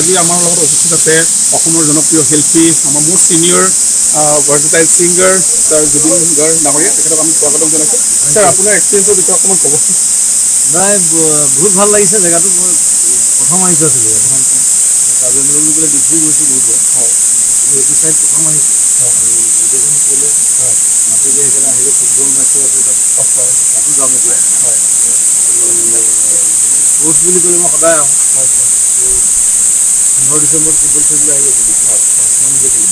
আজি আমাৰ লগত উপস্থিত আছে অসমৰ জনপ্ৰিয় শিল্পী, আমাৰ মোৰ senior versatile singer sir Zubeen Garg ডাঙৰীয়া। তেখেতক আমি স্বাগতম জনাইছোঁ। ছাৰ, আপোনাৰ এক্সপিৰিয়েঞ্চৰ বিষয়ে অকণমান ক'ব। নাই, বহুত ভাল লাগিছে জেগাটো। মই প্ৰথম আহিছোঁ আছিলোঁ কাৰ্বি আংলং বুলি ক'লে ডিফু গৈছোঁ বহুত বাৰ, কিন্তু এইটো চাইড প্ৰথম আহিছোঁ। আৰু গোটেইখিনি ক'লে মাতিলে, সেইকাৰণে আহিলোঁ। ফুটবল মেচো আছে তাত, তাতো যাম এতিয়া। স্পৰ্টছ বুলি ক'লে মই সদায় আহোঁ। 15 ডিচেম্বৰত ফুটবল খেলিবলৈ আহি আছোঁ, মই নিজে খেলিম,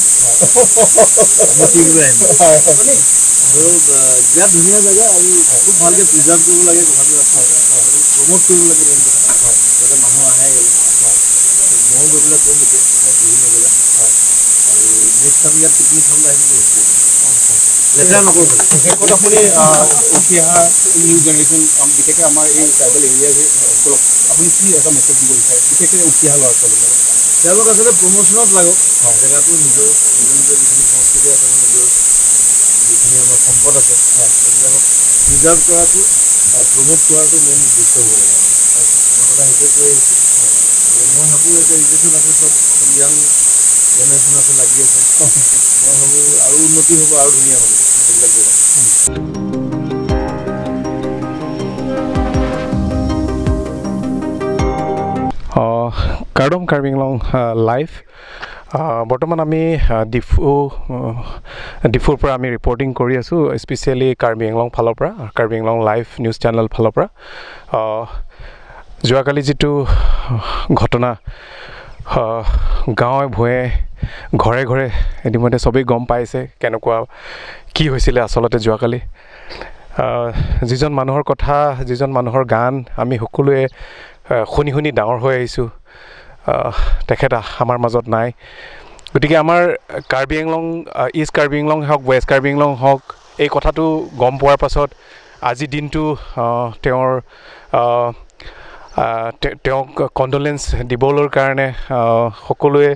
মই টিম লৈ আহিম। আৰু বিৰাট ধুনীয়া জেগা আৰু খুব ভালকৈ প্ৰিজাৰ্ভ কৰিব লাগে কথাটো আছে, আৰু প্ৰম'ট কৰিব লাগে মেইন কথা, যাতে মানুহ আহে ইয়ালৈ। ময়ো গৈ পেলাই ক'ম এতিয়া বিভিন্ন জেগাত। আৰু নেক্সট আমি ইয়াত পিকনিক খাবলৈ আহিম বুলি ভাবিছোঁ, লেতেৰা নকৰোঁ। শেষত আপুনি উঠি অহা নিউ জেনেৰেশ্যন, বিশেষকৈ আমাৰ এই ট্ৰাইবেল এৰিয়াসকলক আপুনি কি এটা মেছেজ দিব বিচাৰে, বিশেষকৈ উঠি অহা ল'ৰা ছোৱালীবিলাকক? তেওঁলোক আচলতে প্ৰম'শ্যনত লাগক জেগাটো, নিজৰ নিজৰ নিজৰ যিখিনি সংস্কৃতি আছে, নিজৰ যিখিনি আমাৰ সম্পদ আছে, সেইবিলাকক প্ৰিজাৰ্ভ কৰাটো, প্ৰম'ট কৰাটো মেইন উদ্দেশ্য হ'ব লাগে। মই সদায় সেইটোৱে কৈ আহিছোঁ। আৰু মই ভাবোঁ এতিয়া ৰিজেশ্যন আছে, চব য়াং জেনেৰেশ্যন আছে, লাগি আছে। মই ভাবোঁ আৰু উন্নতি হ'ব আৰু ধুনীয়া হ'ব এইবিলাক জেগা। কাৰ্ডম কাৰ্বি আংলং লাইভ, বৰ্তমান আমি ডিফুৰ পৰা আমি ৰিপৰ্টিং কৰি আছোঁ, স্পেচিয়েলি কাৰ্বি আংলং ফালৰ পৰা, Karbi Anglong live news channel ফালৰ পৰা। যোৱাকালি যিটো ঘটনা গাঁৱে ভূঞে ঘৰে ঘৰে ইতিমধ্যে চবেই গম পাইছে কেনেকুৱা কি হৈছিলে। আচলতে যোৱাকালি যিজন মানুহৰ কথা, যিজন মানুহৰ গান আমি সকলোৱে শুনি শুনি ডাঙৰ হৈ আহিছোঁ, তেখেত আমাৰ মাজত নাই। গতিকে আমাৰ কাৰ্বি আংলং, ইষ্ট কাৰ্বি আংলং হওক, ৱেষ্ট কাৰ্বি আংলং হওক, এই কথাটো গম পোৱাৰ পাছত আজি দিনটো তেওঁৰ তেওঁক কণ্ডলেঞ্চ দিবলৈ কাৰণে সকলোৱে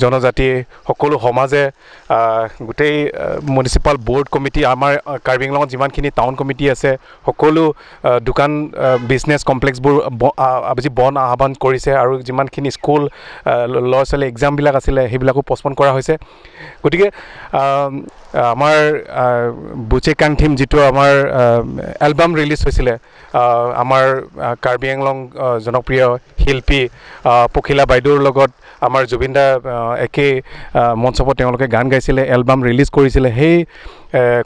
জনজাতিয়ে, সকলো সমাজে, গোটেই মিউনিচিপাল বৰ্ড কমিটি, আমাৰ কাৰ্বি আংলঙত যিমানখিনি টাউন কমিটি আছে, সকলো দোকান বিজনেছ কমপ্লেক্সবোৰ আজি বন্ধ আহ্বান কৰিছে। আৰু যিমানখিনি স্কুল ল'ৰা ছোৱালী এক্সামবিলাক আছিলে সেইবিলাকো পষ্টপন কৰা হৈছে। গতিকে আমাৰ বুচে কাংথিম যিটো আমাৰ এলবাম ৰিলিজ হৈছিলে, আমাৰ কাৰ্বি আংলং জনপ্ৰিয় শিল্পী পখিলা বাইদেউৰ লগত আমাৰ জুবিন দা একেই মঞ্চত তেওঁলোকে গান গাইছিলে, এলবাম ৰিলিজ কৰিছিলে। সেই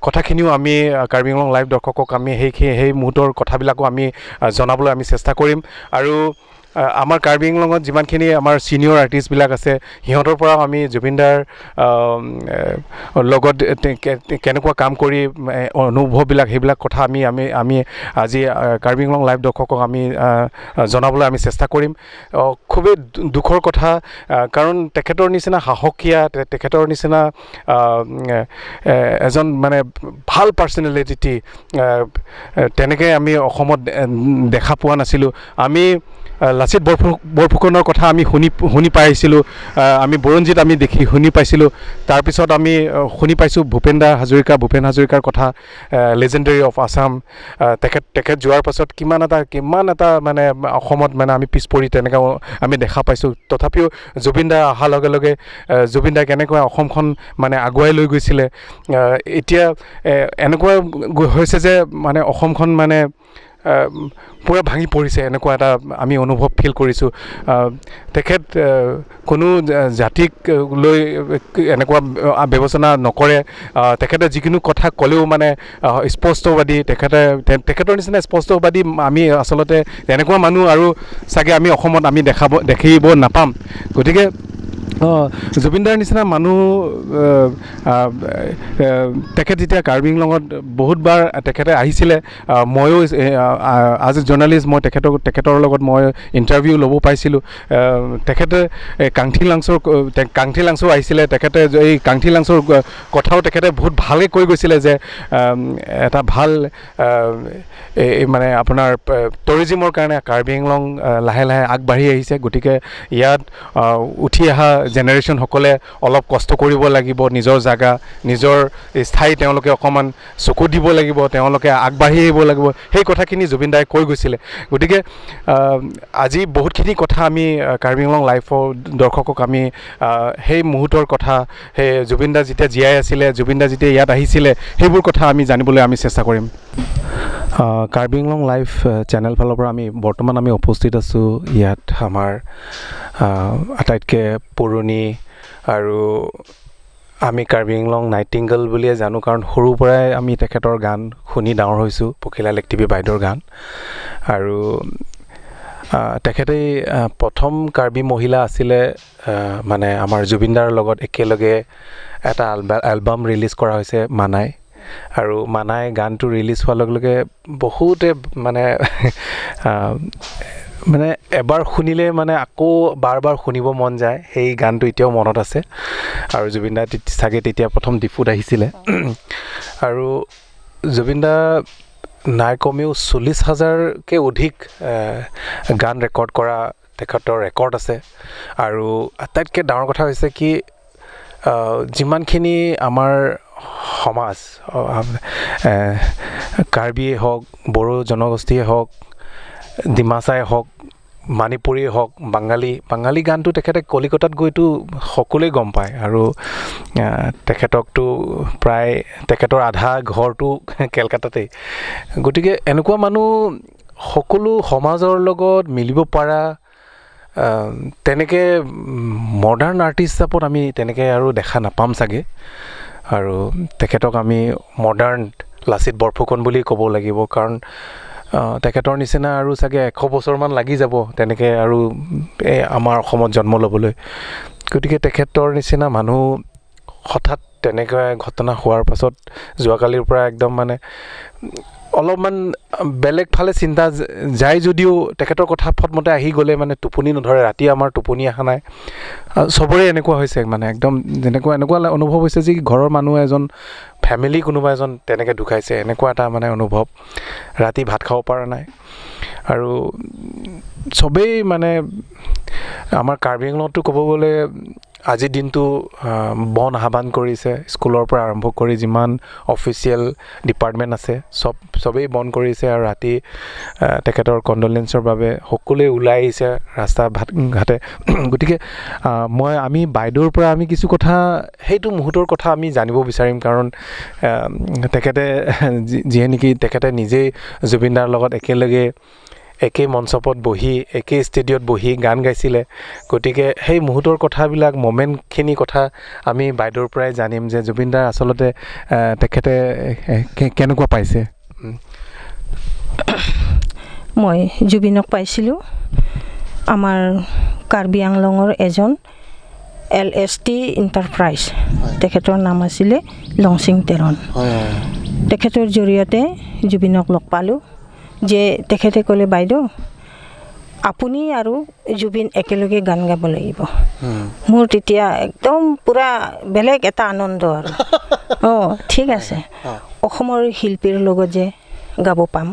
কথাখিনিও আমি কাৰ্বি আংলং লাইভ দৰ্শকক আমি সেই মুহূৰ্তৰ কথাবিলাকো আমি জনাবলৈ আমি চেষ্টা কৰিম। আৰু আমাৰ কাৰ্বি আংলঙত যিমানখিনি আমাৰ ছিনিয়ৰ আৰ্টিষ্টবিলাক আছে, সিহঁতৰ পৰাও আমি জুবিনদাৰ লগত কেনেকুৱা কাম কৰি অনুভৱবিলাক, সেইবিলাক কথা আমি আমি আমি আজি কাৰ্বি আংলং লাইভ দৰ্শকক আমি জনাবলৈ আমি চেষ্টা কৰিম। খুবেই দুখৰ কথা, কাৰণ তেখেতৰ নিচিনা সাহসীয়া, তেখেতৰ নিচিনা এজন মানে ভাল পাৰ্চনেলিটি তেনেকৈ আমি অসমত দেখা পোৱা নাছিলোঁ। আমি লাচিত বৰফুকনৰ কথা আমি শুনি পাইছিলোঁ, আমি বুৰঞ্জীত আমি দেখি শুনি পাইছিলোঁ। তাৰপিছত আমি শুনি পাইছোঁ ভূপেন হাজৰিকাৰ কথা, লেজেণ্ডেৰী অফ আছাম। তেখেত যোৱাৰ পাছত কিমান এটা মানে অসমত মানে আমি পিছ পৰি তেনেকুৱা আমি দেখা পাইছোঁ। তথাপিও জুবিন দা অহাৰ লগে লগে জুবিন দাই কেনেকুৱা অসমখন মানে আগুৱাই লৈ গৈছিলে। এতিয়া এনেকুৱা হৈছে যে মানে অসমখন মানে পূৰা ভাঙি পৰিছে, এনেকুৱা এটা আমি অনুভৱ ফিল কৰিছোঁ। তেখেত কোনো জাতিক লৈ এনেকুৱা বিবেচনা নকৰে। তেখেতে যিকোনো কথা ক'লেও মানে স্পষ্টবাদী। তেখেতৰ নিচিনা স্পষ্টবাদী আমি আচলতে তেনেকুৱা মানুহ আৰু চাগে আমি অসমত আমি দেখিব নাপাম। গতিকে জুবিনদাৰ নিচিনা মানুহ তেখেত যেতিয়া কাৰ্বি আংলঙত বহুতবাৰ তেখেতে আহিছিলে, ময়ো এজ এ জাৰ্ণালিষ্ট মই তেখেতৰ লগত মই ইণ্টাৰভিউ ল'ব পাইছিলোঁ। তেখেতে কাংথি লাংচো আহিছিলে, তেখেতে এই কাংথি লাংচৰ কথাও তেখেতে বহুত ভালকৈ কৈ গৈছিলে যে এটা ভাল মানে আপোনাৰ টুৰিজিমৰ কাৰণে কাৰ্বি আংলং লাহে লাহে আগবাঢ়ি আহিছে। গতিকে ইয়াত উঠি অহা জেনেৰেশ্যনসকলে অলপ কষ্ট কৰিব লাগিব, নিজৰ জাগা নিজৰ স্থায়ী তেওঁলোকে অকণমান চকু দিব লাগিব, তেওঁলোকে আগবাঢ়ি আহিব লাগিব। সেই কথাখিনি জুবিন দাই কৈ গৈছিলে। গতিকে আজি বহুতখিনি কথা আমি কাৰ্বি আংলং লাইফৰ দৰ্শকক আমি সেই মুহূৰ্তৰ কথা, সেই জুবিন দা যেতিয়া জীয়াই আছিলে, জুবিন দা যেতিয়া ইয়াত আহিছিলে, সেইবোৰ কথা আমি জানিবলৈ আমি চেষ্টা কৰিম। কাৰ্বি আংলং লাইভ চেনেল ফালৰ পৰা আমি বৰ্তমান আমি উপস্থিত আছোঁ ইয়াত আমাৰ আটাইতকৈ পুৰণি আৰু আমি কাৰ্বি আংলং নাইটিংগল বুলিয়ে জানো, কাৰণ সৰুৰ পৰাই আমি তেখেতৰ গান শুনি ডাঙৰ হৈছোঁ, পখিলা লেকটিপি বাইদেউৰ গান। আৰু তেখেতেই প্ৰথম কাৰ্বি মহিলা আছিলে মানে আমাৰ জুবিনদাৰ লগত একেলগে এটা এলবাম ৰিলিজ কৰা হৈছে মানাই। আৰু মানাই গানটো ৰিলিজ হোৱাৰ লগে লগে বহুতে মানে মানে এবাৰ শুনিলে মানে আকৌ বাৰ বাৰ শুনিব মন যায়, সেই গানটো এতিয়াও মনত আছে। আৰু জুবিন দা চাগে তেতিয়া প্ৰথম ডিফুত আহিছিলে। আৰু জুবিন দা নাই কমেও 40,000কৈ অধিক গান ৰেকৰ্ড কৰা তেখেতৰ ৰেকৰ্ড আছে। আৰু আটাইতকৈ ডাঙৰ কথা হৈছে কি, যিমানখিনি আমাৰ সমাজ, কাৰ্বিয়ে হওক, বড়ো জনগোষ্ঠীয়ে হওক, ডিমাচাই হওক, মণিপুৰীয়ে হওক, বাঙালী গানটো তেখেতে কলিকতাত গৈতো সকলোৱে গম পায়। আৰু তেখেতকতো প্ৰায় তেখেতৰ আধা ঘৰটো কেলকাতাতেই। গতিকে এনেকুৱা মানুহ সকলো সমাজৰ লগত মিলিব পৰা তেনেকৈ মডাৰ্ণ আৰ্টিষ্ট হিচাপত আমি তেনেকৈ আৰু দেখা নাপাম চাগে। আৰু তেখেতক আমি মডাৰ্ণ লাচিত বৰফুকন বুলি ক'ব লাগিব, কাৰণ তেখেতৰ নিচিনা আৰু চাগে 100 বছৰমান লাগি যাব তেনেকৈ আৰু এই আমাৰ অসমত জন্ম ল'বলৈ। গতিকে তেখেতৰ নিচিনা মানুহ হঠাৎ তেনেকুৱা ঘটনা হোৱাৰ পাছত যোৱাকালিৰ পৰা একদম মানে অলপমান বেলেগ ফালে চিন্তা যায় যদিও তেখেতৰ কথা ফটমতে আহি গ'লে মানে টোপনি নধৰে, ৰাতি আমাৰ টোপনি অহা নাই, চবৰে এনেকুৱা হৈছে মানে একদম যেনেকুৱা এনেকুৱা অনুভৱ হৈছে যে ঘৰৰ মানুহ এজন, ফেমিলি কোনোবা এজন তেনেকৈ ঢুকাইছে, এনেকুৱা এটা মানে অনুভৱ। ৰাতি ভাত খাব পৰা নাই। আৰু চবেই মানে আমাৰ কাৰ্বি আংলঙতো ক'ব গ'লে আজিৰ দিনটো বন আহ্বান কৰিছে, স্কুলৰ পৰা আৰম্ভ কৰি যিমান অফিচিয়েল ডিপাৰ্টমেণ্ট আছে চবেই বন্ধ কৰিছে। আৰু ৰাতি তেখেতৰ কণ্ডলেঞ্চৰ বাবে সকলোৱে ওলাই আহিছে ৰাস্তা ঘাটে। গতিকে আমি বাইদেউৰ পৰা আমি কিছু কথা, সেইটো মুহূৰ্তৰ কথা আমি জানিব বিচাৰিম, কাৰণ তেখেতে যিয়ে নেকি তেখেতে নিজেই জুবিনদাৰ লগত একেলগে একেই মঞ্চপত বহি, একেই ষ্টেডিয়ত বহি গান গাইছিলে। গতিকে সেই মুহূৰ্তৰ কথাবিলাক, মমেণ্টখিনি কথা আমি বাইদেউৰ পৰাই জানিম যে জুবিনদাৰ আচলতে তেখেতে কেনেকুৱা পাইছে। মই জুবিনক পাইছিলোঁ আমাৰ কাৰ্বি আংলঙৰ এজন LST enterprise, তেখেতৰ নাম আছিলে লংচিং তেৰণ। তেখেতৰ জৰিয়তে জুবিনক লগ পালোঁ। যে তেখেতে ক'লে, বাইদেউ আপুনি আৰু জুবিন একেলগে গান গাব লাগিব। মোৰ তেতিয়া একদম পূৰা বেলেগ এটা আনন্দ আৰু অঁ ঠিক আছে, অসমৰ শিল্পীৰ লগত যে গাব পাম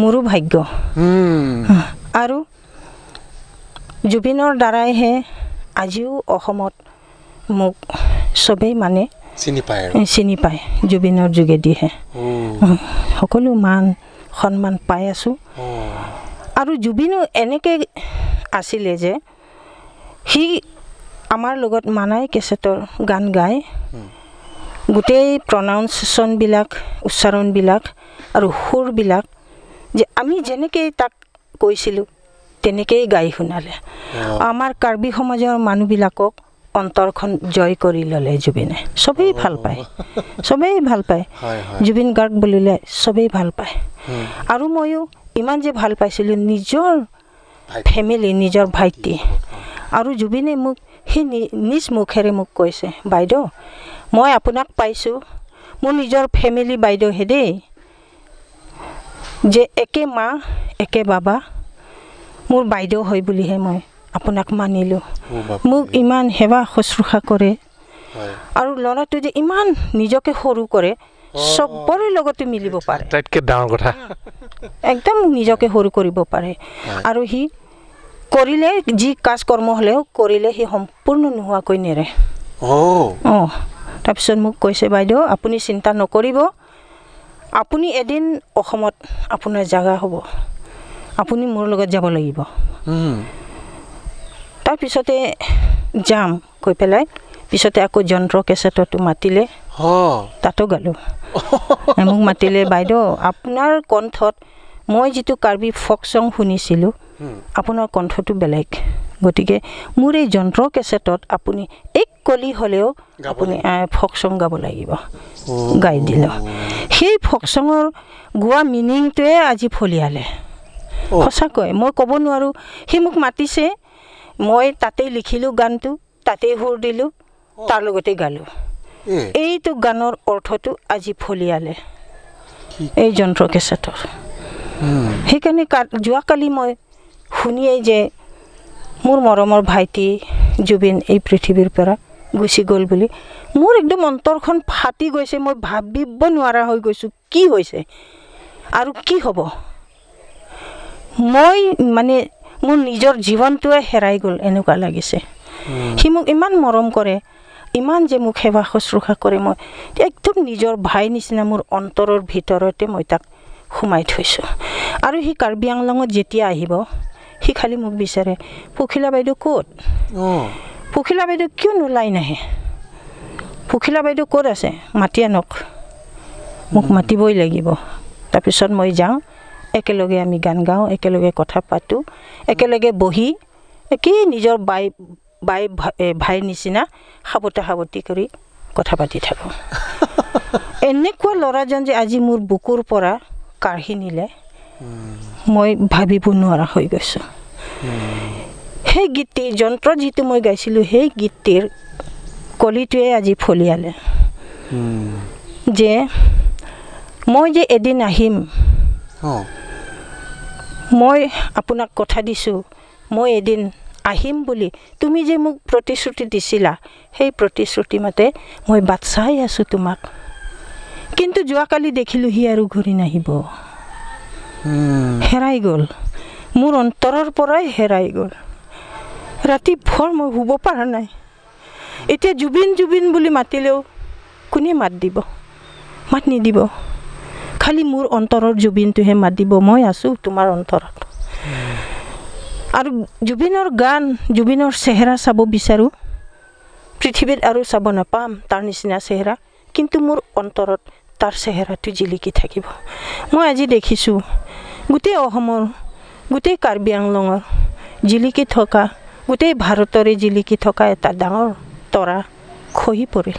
মোৰো ভাগ্য। আৰু জুবিনৰ দ্বাৰাইহে আজিও অসমত মোক চবেই মানে চিনি পায়, চিনি পায় জুবিনৰ যোগেদিহে সকলো মান সন্মান পাই আছোঁ। আৰু জুবিনো এনেকৈ আছিলে যে সি আমাৰ লগত মানাই কেছেটৰ গান গায়, গোটেই প্ৰনাউন্সিয়েশ্যনবিলাক, উচ্চাৰণবিলাক আৰু সুৰবিলাক যে আমি যেনেকৈ তাক কৈছিলোঁ তেনেকৈয়ে গাই শুনালে। আমাৰ কাৰ্বি সমাজৰ মানুহবিলাকক অন্তৰখন জয় কৰি ল'লে জুবিনে। চবেই ভাল পায়, চবেই ভাল পায় জুবিন গাৰ্গ বুলিলে, চবেই ভাল পায়। আৰু ময়ো ইমান যে ভাল পাইছিলোঁ নিজৰ ফেমিলি, নিজৰ ভাইটি। আৰু জুবিনে মোক সেই নিজ মুখেৰে মোক কৈছে, বাইদেউ মই আপোনাক পাইছোঁ, মোৰ নিজৰ ফেমিলি বাইদেউহে দেই, যে একে মা একে বাবা, মোৰ বাইদেউ হয় বুলিহে মই আপোনাক মানিলোঁ। মোক ইমান সেৱা শুশ্ৰূষা কৰে আৰু ল'ৰাটো যে ইমান নিজকে সৰু কৰে, চবৰে লগতে মিলিব পাৰে, আটাইতকৈ ডাঙৰ কথা, একদম নিজকে সৰু কৰিব পাৰে। আৰু সি কৰিলে যি কাজ কৰ্ম হ'লেও কৰিলে সি সম্পূৰ্ণ নোহোৱাকৈ নেৰে। অঁ, তাৰপিছত মোক কৈছে, বাইদেউ আপুনি চিন্তা নকৰিব, আপুনি এদিন অসমত আপোনাৰ জেগা হ'ব, আপুনি মোৰ লগত যাব লাগিব। তাৰপিছতে যাম কৈ পেলাই পিছতে আকৌ যন্ত্ৰ কেছেটতো মাতিলে, তাতো গালোঁ। মোক মাতিলে, বাইদেউ আপোনাৰ কণ্ঠত মই যিটো কাৰ্বি ফক চং শুনিছিলোঁ, আপোনাৰ কণ্ঠটো বেলেগ, গতিকে মোৰ এই যন্ত্ৰ কেছেটত আপুনি এক কলি হ'লেও আপুনি ফক চং গাব লাগিব। গাই দিলোঁ। সেই ফক চঙৰ গোৱা মিনিংটোৱে আজি ফলিয়ালে। সঁচাকৈ মই ক'ব নোৱাৰোঁ, সি মোক মাতিছে, মই তাতেই লিখিলোঁ গানটো, তাতেই সুৰ দিলোঁ, তাৰ লগতে গালোঁ। এইটো গানৰ অৰ্থটো আজি ফলিয়ালে এই যন্ত্ৰ কেছেটৰ। সেইকাৰণে যোৱাকালি মই শুনিয়েই যে মোৰ মৰমৰ ভাইটি জুবিন এই পৃথিৱীৰ পৰা গুচি গ'ল বুলি মোৰ একদম অন্তৰখন ফাটি গৈছে। মই ভাবিব নোৱাৰা হৈ গৈছোঁ কি হৈছে আৰু কি হ'ব। মই মানে মোৰ নিজৰ জীৱনটোৱে হেৰাই গ'ল এনেকুৱা লাগিছে। সি মোক ইমান মৰম কৰে, ইমান যে মোক সেৱা শুশ্ৰূষা কৰে, মই একদম নিজৰ ভাই নিচিনা মোৰ অন্তৰৰ ভিতৰতে মই তাক সোমাই থৈছোঁ। আৰু সি কাৰ্বি আংলঙত যেতিয়া আহিব, সি খালি মোক বিচাৰে, পখিলা বাইদেউ ক'ত, পখিলা বাইদেউ কিয় নোলাই নাহে, পখিলা বাইদেউ ক'ত আছে, মাতি আনক, মোক মাতিবই লাগিব। তাৰপিছত মই যাওঁ, একেলগে আমি গান গাওঁ, একেলগে কথা পাতোঁ, একেলগে বহি একেই নিজৰ বাই বাই ভাইৰ নিচিনা সাৱতা সাৱটি কৰি কথা পাতি থাকোঁ। এনেকুৱা ল'ৰাজন যে আজি মোৰ বুকুৰ পৰা কাঢ়ি নিলে, মই ভাবিব নোৱাৰা হৈ গৈছোঁ। সেই গীতটি, যন্ত্ৰ যিটো মই গাইছিলোঁ, সেই গীতটিৰ কলিটোৱে আজি ফলিয়ালে যে মই যে এদিন আহিম, মই আপোনাক কথা দিছোঁ, মই এদিন আহিম বুলি তুমি যে মোক প্ৰতিশ্ৰুতি দিছিলা, সেই প্ৰতিশ্ৰুতি মতে মই বাট চাই আছোঁ তোমাক। কিন্তু যোৱাকালি দেখিলোঁ সি আৰু ঘূৰি নাহিব, হেৰাই গ'ল, মোৰ অন্তৰৰ পৰাই হেৰাই গ'ল। ৰাতি ভৰ মই শুব পৰা নাই। এতিয়া জুবিন জুবিন বুলি মাতিলেও কোনে মাত দিব? মাত নিদিব, খালি মোৰ অন্তৰৰ জুবিনটোহে মাত দিব, মই আছোঁ তোমাৰ অন্তৰত। আৰু জুবিনৰ গান, জুবিনৰ চেহেৰা চাব বিচাৰোঁ, পৃথিৱীত আৰু চাব নাপাম তাৰ নিচিনা চেহেৰা, কিন্তু মোৰ অন্তৰত তাৰ চেহেৰাটো জিলিকি থাকিব। মই আজি দেখিছোঁ গোটেই অসমৰ, গোটেই কাৰ্বি আংলঙৰ জিলিকি থকা, গোটেই ভাৰতৰে জিলিকি থকা এটা ডাঙৰ তৰা খহি পৰিল।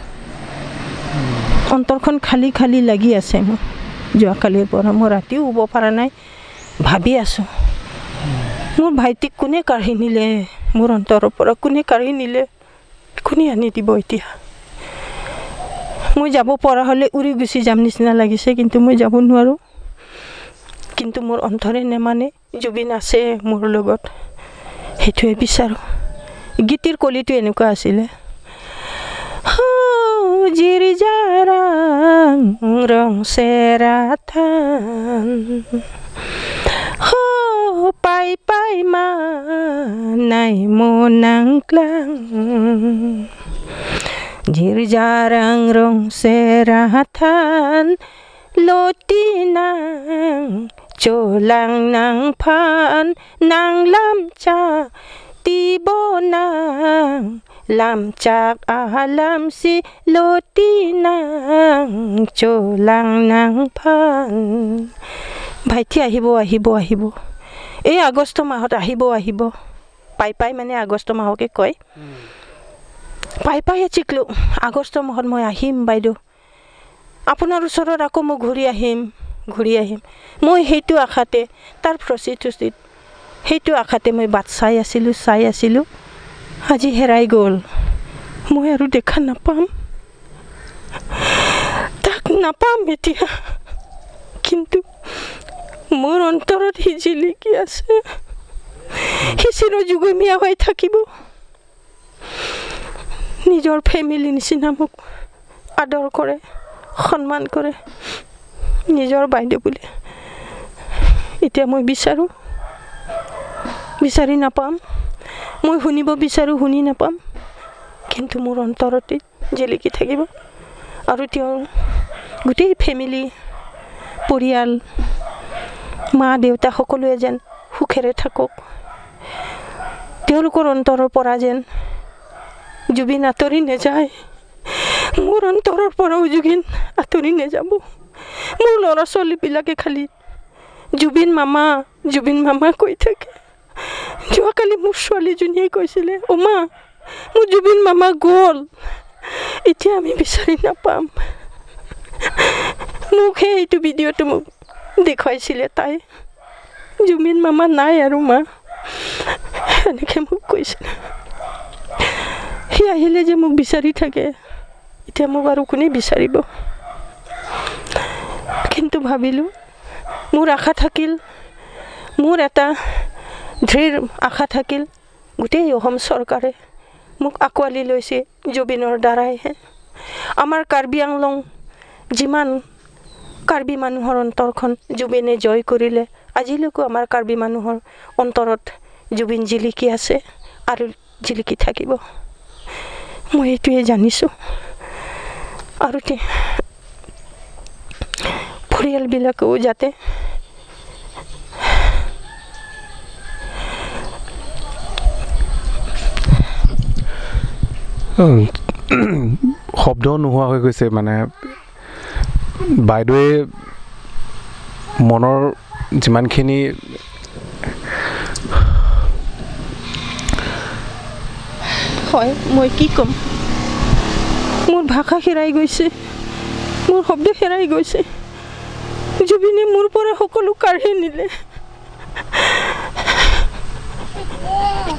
অন্তৰখন খালী খালী লাগি আছে মোৰ যোৱাকালিৰ পৰা। মই ৰাতিও শুব পৰা নাই, ভাবি আছোঁ মোৰ ভাইটিক কোনে কাঢ়ি নিলে, মোৰ অন্তৰৰ পৰা কোনে কাঢ়ি নিলে, কোনে আনি দিব এতিয়া। মই যাব পৰা হ'লে উৰি গুচি যাম নিচিনা লাগিছে, কিন্তু মই যাব নোৱাৰোঁ। কিন্তু মোৰ অন্তৰে নেমানে, জুবিন আছে মোৰ লগত, সেইটোৱে বিচাৰোঁ। গীতিৰ কলিটো এনেকুৱা আছিলে, জিৰি জাৰাং ৰং চেৰাথান পাই পাই Pai manai monang klang Jirjarang rong serahatan Lotinang Cholang nang pan nang lamcha Tibonang lamchak alam si lotinang cholang nang pan. ভাইটি আহিব আহিব আহিব, এই আগষ্ট মাহত আহিব আহিব। পাই পাই মানে আগষ্ট মাহকে কয়। পাই পাই চিকলো আগষ্ট মাহত মই আহিম বাইদেউ, আপোনাৰ ওচৰত আকৌ মই ঘূৰি আহিম ঘূৰি আহিম। মই সেইটো আশাতে তাৰ প্ৰতিশ্ৰুতিত সেইটো আশাতে মই বাট চাই আছিলোঁ চাই আছিলোঁ। আজি হেৰাই গ'ল, মই আৰু দেখা নাপাম, তাক নাপাম এতিয়া। কিন্তু মোৰ অন্তৰত সি জিলিকি আছে, সি চিৰযুগমীয়া হৈ থাকিব। নিজৰ ফেমিলি নিচিনা মোক আদৰ কৰে, সন্মান কৰে, নিজৰ বাইদেউ বুলি। এতিয়া মই বিচাৰোঁ, বিচাৰি নাপাম। মই শুনিব বিচাৰোঁ, শুনি নাপাম, কিন্তু মোৰ অন্তৰতে জিলিকি থাকিব। আৰু তেওঁৰ গোটেই ফেমিলি, পৰিয়াল, মা দেউতা সকলোৱে যেন সুখেৰে থাকক, তেওঁলোকৰ অন্তৰৰ পৰা যেন জুবিন আঁতৰি নাযায়, মোৰ অন্তৰৰ পৰাও জুবিন আঁতৰি নাযাব। মোৰ ল'ৰা ছোৱালীবিলাকে খালি জুবিন মামা জুবিন মামা কৈ থাকে। যোৱাকালি মোৰ ছোৱালীজনীয়ে কৈছিলে, অ' মা মোৰ জুবিন মামা গ'ল, এতিয়া আমি বিচাৰি নাপাম। মোক সেই এইটো ভিডিঅ'টো মোক দেখুৱাইছিলে তাই, জুবিন মামা নাই আৰু মা, এনেকৈ মোক কৈছিলে। সি আহিলে যে মোক বিচাৰি থাকে, এতিয়া মোক আৰু কোনে বিচাৰিব। কিন্তু ভাবিলোঁ, মোৰ আশা থাকিল, মোৰ এটা দৃঢ় আশা থাকিল, গোটেই অসম চৰকাৰে মোক আঁকোৱালি লৈছে জুবিনৰ দ্বাৰাইহে। আমাৰ কাৰ্বি আংলং যিমান কাৰ্বি মানুহৰ অন্তৰখন জুবিনে জয় কৰিলে, আজিলৈকো আমাৰ কাৰ্বি মানুহৰ অন্তৰত জুবিন জিলিকি আছে আৰু জিলিকি থাকিব। মই এইটোৱে জানিছোঁ। আৰু পৰিয়ালবিলাকেও যাতে শব্দ নোহোৱা হৈ গৈছে। মানে বাইদেৱে মনৰ যিমানখিনি হয়, মই কি ক'ম, মোৰ ভাষা হেৰাই গৈছে, মোৰ শব্দ হেৰাই গৈছে। জুবিনে মোৰ পৰা সকলো কাঢ়ি নিলে,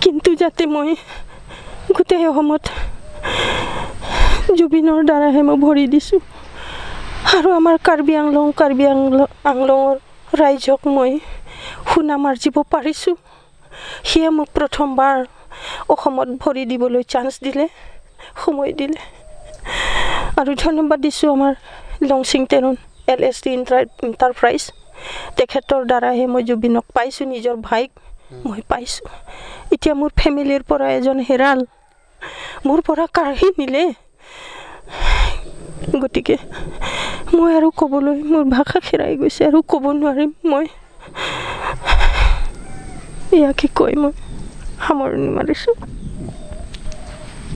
কিন্তু যাতে মই গোটেই অসমত জুবিনৰ দ্বাৰাহে মই ভৰি দিছোঁ। আৰু আমাৰ কাৰ্বি আংলং, কাৰ্বি আংলঙৰ ৰাইজক মই সুনাম আৰ্জিব পাৰিছোঁ। সিয়ে মোক প্ৰথমবাৰ অসমত ভৰি দিবলৈ চান্স দিলে, সময় দিলে। আৰু ধন্যবাদ দিছোঁ আমাৰ লংচিং টেৰন LST enterprise, তেখেতৰ দ্বাৰাহে মই জুবিনক পাইছোঁ, নিজৰ ভাইক মই পাইছোঁ। এতিয়া মোৰ ফেমিলিৰ পৰা এজন হেৰাল, মোৰ পৰা কাঢ়ি নিলে। গতিকে মই আৰু ক'বলৈ মোৰ ভাষা হেৰাই গৈছে, আৰু ক'ব নোৱাৰিম মই। ইয়াকে কৈ মই সামৰণি মাৰিছোঁ।